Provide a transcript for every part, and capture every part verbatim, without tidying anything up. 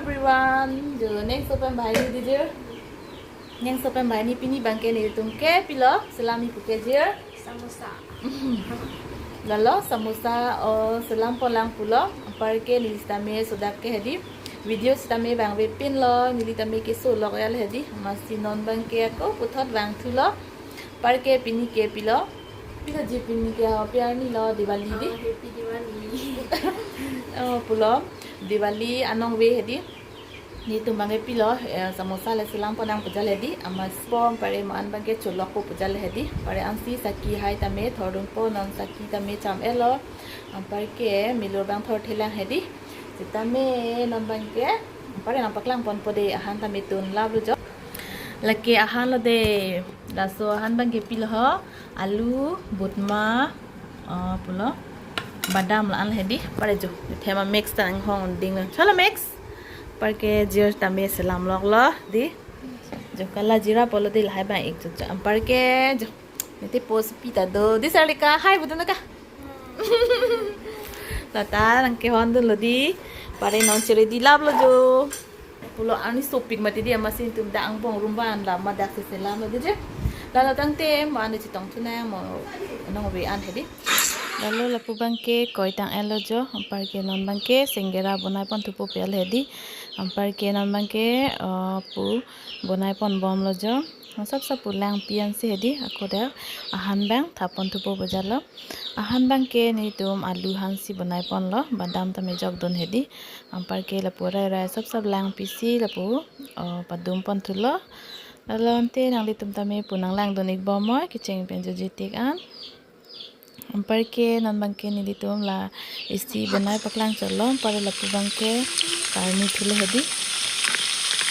Everyone, jo, neng sopen bahai ni di, jir. Neng sopen bahai ni, pini abangke nelitum ke pilo, selam ipu ke, jir. Samosa. Lalo samosa o selam ponlang pulo, anparke neli sitame sodak ke hedi. Video sitame vangve pinlo, neli tame keso lok el hedi. Amatsi non abangke ako puthot vangthulo. Anparke pini ke pilo. Pilo ji, pini ke ho, pi arni lo, Diwali di. Ah, happy Diwali. Oh, pulo. Diwali anong ve hedi. Nelitum abangke pilo, eh, samosa le selam ponnang pu jal hedi, amatsi bom pare mo an abangke cholok po pu jal hedi, pare ansi saki hai tame thordun po, non saki tame cham-et lo, anparke melo abang thorthelang hedi, sitame non abangke, pare nangpaklang ponpo de, ahan tame tunlap lo jo. Lake ahan lo de, laso ahan abangke pilo ho, alu, butma, ah, pulo, badam la-an hedi, pare jo, thema mix ta nanghong ding lo, chalo mix. Anparke jir tame selam lok lo di. Jo kala jira pulo di, lahai abang ik jo. Anparke jo. Niti post pi ta do. Di Sarlika, hai budun ka. Lata nangkehon dunlo di. Pare non chere di lap lo jo. Pulo ani sopik mati di, amatsi nelitum dak angbong room van la ma dak se selam lo di je. Lalo tangte mo an chetong thunang mo nong ve an hedi. Lalo lapu abangke koi tang-et lo jo, anparke non abangke sengera bonai ponthupo pu el hedi, anparke non abangke, eh, pu bonai ponbom lo jo, sapsap pu langpi ansi hedi, ako dak ahan abang thap ponthupo pu jal lo, ahan abangke nelitum alu ahansi bonai ponlo, badam tame jokdun hedi, anparke lapu rai rai sapsap langpisi lapu, eh, padum ponthulo, lalo ante nanglitum tame pu nanglangdun ik bom mo, kecheng pen joji tik an. Anparke non abangke nelitum la isi bonai paklang chotlo, anpar lapu abangke karni thulo hedi.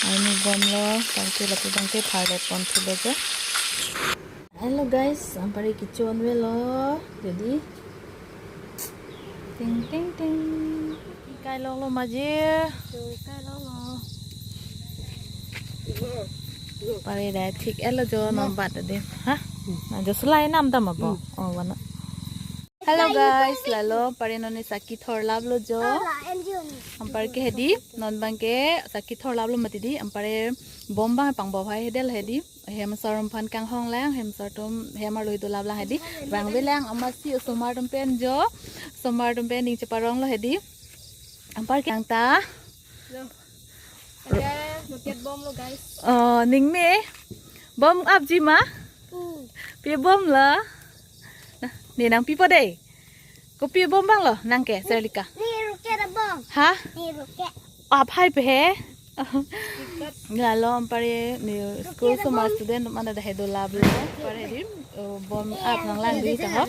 Karni bomlo, anparke lapu abangke pharle ponthulo jo. Hello guys, anpar kechon velo, jadi. Ting, ting, ting. Kai lok lo ma jir. Kai lok lo. Pare dai thik-et lo jo, non bat de. Ha? Na jo sulai nam dam abo. Hmm. Oh, wana. Hello guys, lalo pare non ne saki thorlap lo jo. Anparke hedi, non abangke saki thorlap lo mati di, anpare bom abang pangbo hai hedel hedi. Hem asor atum aphan kanghong lang, hem asor atum hem arlo ido lap lang hedi. Vangve lang, amatsi osomar atum pen jo. Osomar atum pen ning cheparong lo hedi. Anparke ang ta. Lo. Ada rocket bomb lo, guys. Oh, ning me. Bom ap ji ma? Hmm. Pi bom lo? Nah, ne nangpipo dei. Kopi bom abang lo, nang ke, Sarlika? Ne rocket abang. Ha? Ne rocket. Ap hai pe he? Lalo anpar ne school osomar student mana dak hedo lap lo. Anpar di, eh, bom ap nanglang di ta ho.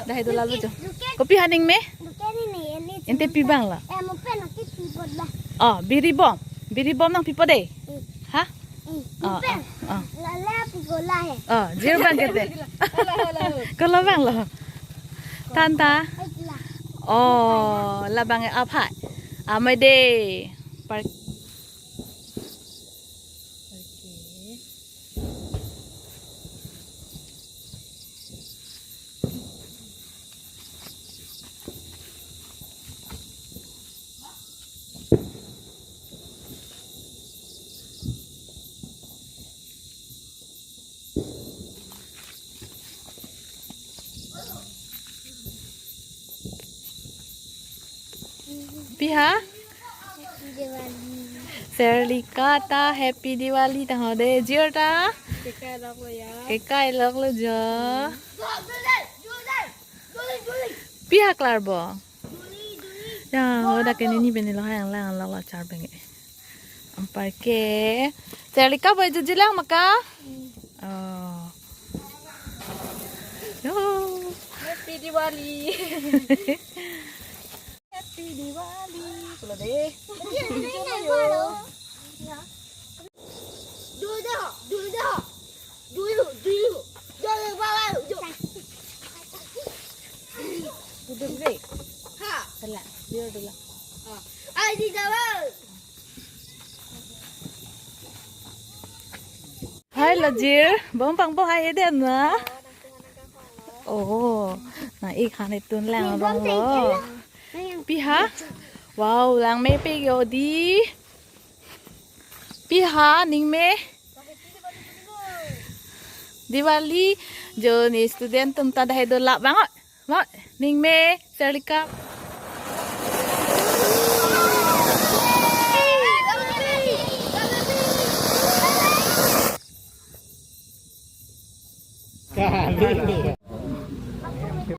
Dak hedo lap lo jo. Kopi ha ning me? Rocket ne, ne, ne. Ante pi abang lo? Eh, mo pen rocket pi bom abang. Oh, biri bom. Biri bom nangpipo dei. Hmm. Ha? Hmm. Oh, mo pen. Oh, oh. Lale pi gola he. Oh, jir abang ke te. Halo, halo. Kolo abang lo? Than ta. Hai la. Oh, labang ap hai. Amai de. Par- Okay. Pi ha? Happy Diwali. Sarlika ta Happy Diwali ta ho de, jir ta? Kekai lok lo ya. Kekai lok lo jo. Pi ha klarbo? Ya, ho dak ke nini pen lo ha yang lang lo lo char beng. Anpar ke. Sarlika boi juji lang maka? Oh. Yo. Happy Diwali. Happy Diwali. Pulo de. Yo. Dulu dah, dulu dah. Dulu, dulu. Dulu, bawa, dulu. Duduk deh. Ha. Salah, dia dulu. Ha. Ai, di dalam. Hai lo jir, bom pangbo hai ede na. Oh, na ik han itun lang bom lo. Pi ha? Wow, lang mepe yo di. Pi ha, ning me? Diwali, jo ne student atum ta dahai do lap bang oi. Mo, ning me, Serlika.